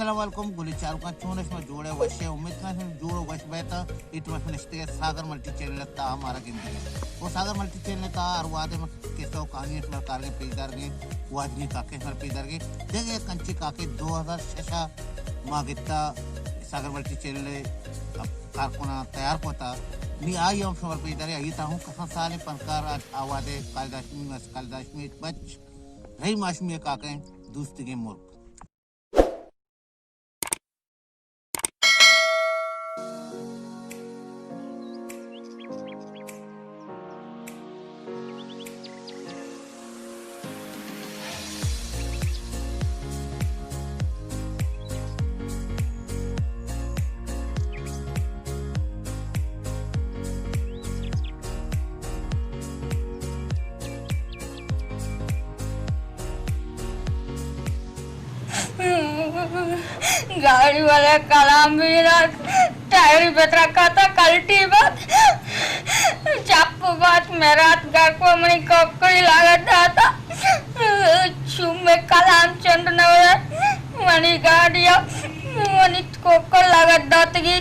السلام علیکم، گلیں چاروکاں، چون اِت شما؟ جوڑ ئے، وش ئے؟ امید کناں شما جوڑ ءُ وش بیت۔ اے ٹائم ءَ شما نشتگ ئے ساگر ملٹی چینل ءِ تہا، مارا گندگ ءَ۔ او ساگر ملٹی چینل ءِ تہا ہر وہدے ما قصہ ءُ کہانی شمارا کارگ ءَ پیش دارگ ءَ، واجہیں کاکے شمارا پیش دارگ ءَ۔ دگہ یک انچیں کاکے دو ہزار شش ءَ ما گتا ساگر ملٹی چینل ءِ کارکناں تیار کتا۔ نی آئی ہم شمارا پیش داریں، آئی تہا ہوں کسان سالیں پنکار، آ وہدے خالد ہاشمی، مس خالد ہاشمی بچ، رحیم ہاشمی ءِ کاکیں دوستیگیں مرگ۔ گاڑی والے کلام بھی نہ، ٹائر بھی بترکا تھا، کلٹی بات، چپ بات، میرات گھر کو منی کوکڑی لاگت داتا۔ شوم ءِ کلام چنڈ نہ ورے، منی گاڑی ءَ منی کوکڑ لگت داتگی۔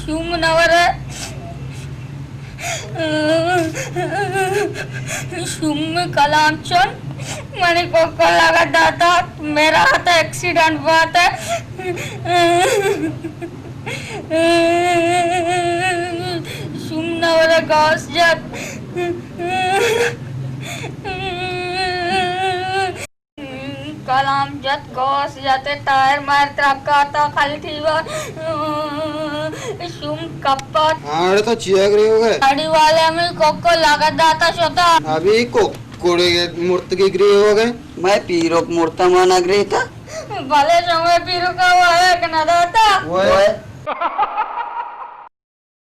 شوم نہ ورے۔ شوم ءِ کلام چنڈ، منی کوکڑ لگت داتا، میرات ایکسیڈنٹ بات ہے۔ شوم نہ ورے، گاس جت۔ کلام جت، گاس جت، ٹائر مائر ترکاتا، خلٹی وا۔ شوم کپت۔ ہاں، اڑے تو چیا گریوگ ئے؟ گاڑی والے ہمیں کوکو لگت داتا شتا۔ ابھی کوکڑے مرتگی گریوگ ئے؟ مئے پیروک مرتا مانا گریتا۔ بلے شمئے پیروکا وہک نہ داتا۔ وہک۔